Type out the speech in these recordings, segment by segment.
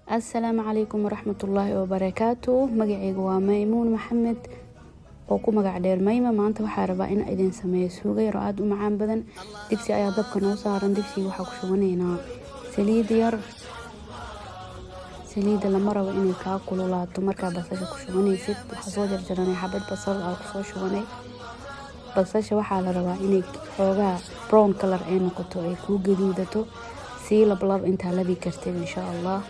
Assalaamu calaykum waraxmatullaahi wabarakaatu. Magacayga waa Maymuun Maxamed oo ku magac dheer Mayma. Maanta waxaa rabaa in idin sameeyo suugo yar oo aada u macaan badan. Digsi ayaa dabka noo saaran. Digsiga waxaa ku shubanaynaa saliid yar. Saliidda lama rabo inay kaa kululaato markaa basasha ku shubanaysid. Waxaa soo jarjaranay xabad basal aa kusoo shubanay. Basasha waxaa la rabaa inay xoogaa brown color ay noqoto, ay kuu gaduudato. Sii lablab intaa labi kartid, insha Allah.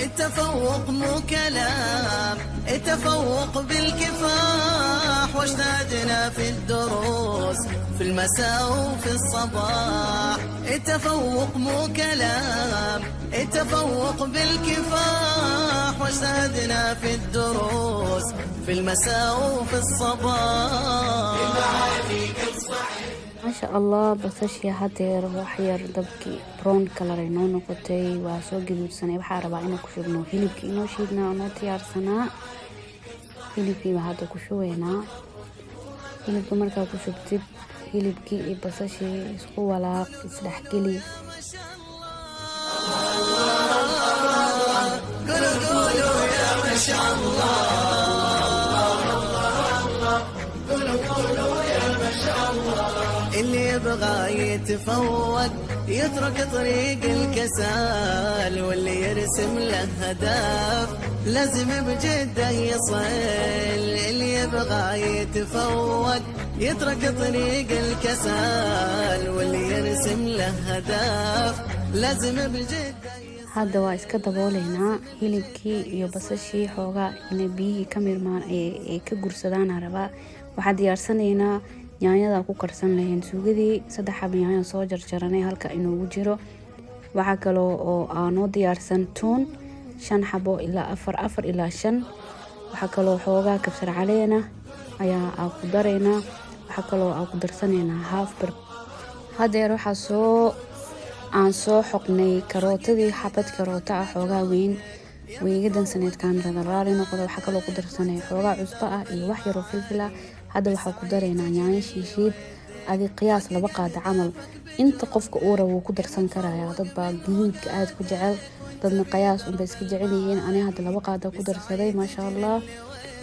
التفوق مو كلام، التفوق بالكفاح، واجتهدنا في الدروس في المساء وفي الصباح. التفوق مو كلام، التفوق بالكفاح، واجتهدنا في الدروس في المساء وفي الصباح. Maasha Allah, basashii hadeer waxyar dabkii brown color ay noo noqotay, waa soo gaduudsanay. Waxaa rabaa inaan ku shubno hilibkii inoo shiidnaa, noo diyaarsanaa. Hilibkiiba hadda ku shubaynaa. Hilibka markaa ku shubtid, hilibkii iyo basashii isku walaaq, isdhexgeli. قولوا قولوا يا ما شاء الله، قولوا قولوا يا ما شاء الله. اللي يبغى يتفوق يترك طريق الكسل، واللي يرسم له هدف لازم بجده يصل. اللي يبغى يتفوق يترك طريق الكسل، واللي يرسم له هدف لازم بجده. Hadda waa iska dabooleynaa hilibkii iyo basashii, xoogaa inay biyihii ka mirmaan, ay ka gursadaana rabaa. Waxaa diyaarsanaynaa yaanyada ku karsan lahayn suugadii. Saddex xaba yaanya soo jarjaranay, halka inoogu jiro. Waxaa kaloo oo aanoo diyaarsan tuun, shan xabo ilaa afar, afar ilaa shan. Waxaa kaloo xoogaa kabsar caleena ayaa aa ku daraynaa. Waxaa kaloo aa ku darsanaynaa half bar. Hadeer waxaa soo aan soo xoqnay karootadii, xabad karooto ah, xoogaa weyn weyga dansaneed kaamirada, raali noqdo. Waxaa kaloo ku darsanay xoogaa cusbo ah iyo wax yaroo filfil ah. Hadda waxaa ku daraynaa yaanyo shiishiid, adi qiyaas 2 qaado camal. Inta qofka uu rabo wuu ku darsan karayaa. Dad baa guduudka aada ku jecel, dadna qiyaas unbay iska jecel yihiin. Ani hadda 2 qaada ku darsaday, maasha Allah.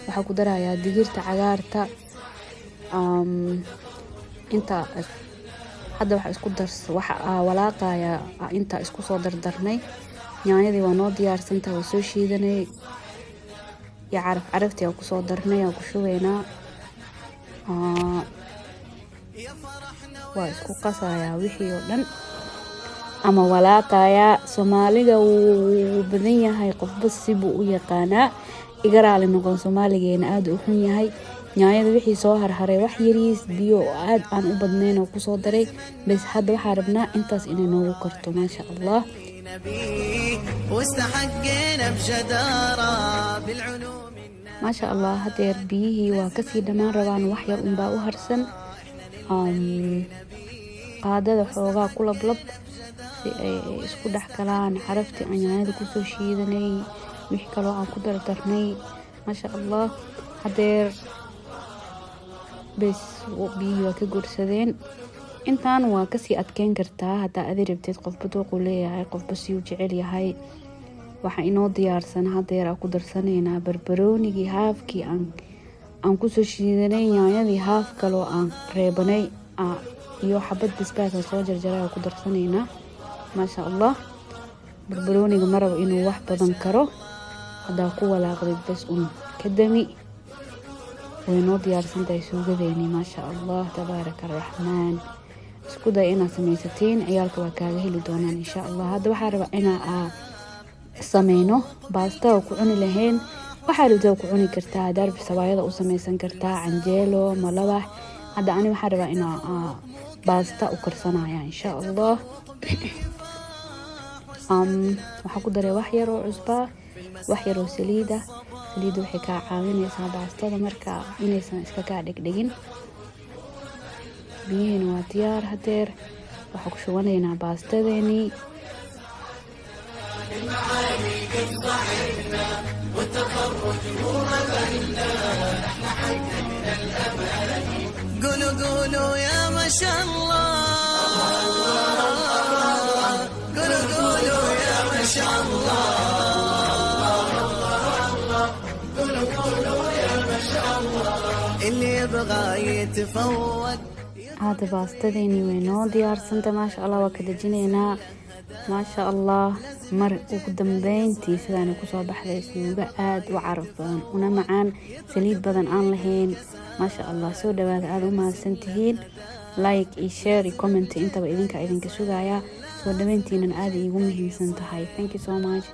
Waxaa ku darayaa digirta cagaarta. Inta hadda waxa isku dars, waxa walaaqaya inta isku soo dardarnay. Yaanyadii waa noo diyaarsantaha, waa soo shiidanay, iyo caraf caraftii aa kusoo darnay, aa ku shubaynaa. Waa isku qasayaa wixii oo dhan ama walaaqayaa. Soomaaliga wuu badan yahay, qofba sibuu u yaqaanaa. Iga raali noqon, soomaaligeena aada u xun yahay. Yaanyada wixii soo harharay, wax yariis biyo oo aada aan u badnayn oo kusoo daray bas. Hadda waxaa rabnaa intaas inay noogu karto, maasha Allah. واستحقينا بجدارة بالعلوم. Maasha Allah, hadeer biyihii waa kasii dhammaan rabaan, wax yar unbaa u harsan. Qaadada xoogaa ku lablab si ay isku dhex galaan caraftii aan yaanyada kusoo shiidanay, wixii kaloo aan ku dardarnay, maasha Allah. Hadeer bes, biyihii waa ka gursadeen. Intaan waa kasii adkeyn kartaa haddaa adi rabteed. Qofba dooquu leeyahay, qofba siuu jecel yahay. Waxaa inoo diyaarsan hadeer aa ku darsanaynaa barbaroonigii halfkii aan kusoo shiidanay, yaanyadii half kaloo aan reebanay iyo xabad basbaas aan soo jarjaray aa ku darsanaynaa, maasha Allah. Barbarooniga ma rabo inuu wax badan karo. Haddaa ku walaaqdid bas un ka dami. Way noo diyaarsan tahay suugadeeni, maasha Allah, tabaaraka araxmaan. Isku day inaad samaysatiin, ciyaalka waa kaaga heli doonaan, insha Allah. Hadda waxaa rabaa inaa sameyno baastada ku cuni lahayn. Waxaa rabtaa ku cuni kartaa, hadaad sabaayada u sameysan kartaa, canjeelo, malawax. Hadda ani waxaa rabaa inaa baasta u karsanaya, insha Allah. Waxaa ku daray wax yar oo cusbaa, wax yar oo saliida. Saliidda waxay kaa caawineysaa baastada marka inaysan iska kaa dhegdhegin. Biyihiina waa diyaar. Hadeer waxaa ku shubanaynaa baastadeenii. المعالي قد صعدنا والتخرج هو املنا، احنا حققنا الاماني. قولوا قولوا يا ما شاء الله، قولوا قولوا يا ما شاء الله. يبغى يتفوق. Hadda baastadeeni way noo diyaarsanta, maasha Allah. Waa ka dejinaynaa, maasha Allah. Mar ugu dambeyntii sidaana kusoo baxday, suugo aada u caraf badan una macaan, saliid badan aan lahayn, maasha Allah. Soo dhawaada, aada u mahadsantihiin. Like iyo share iyo comment intaba idinka sugaya. Soo dhaweyntiinan aada iigu muhiimsan tahay. Thank you so much.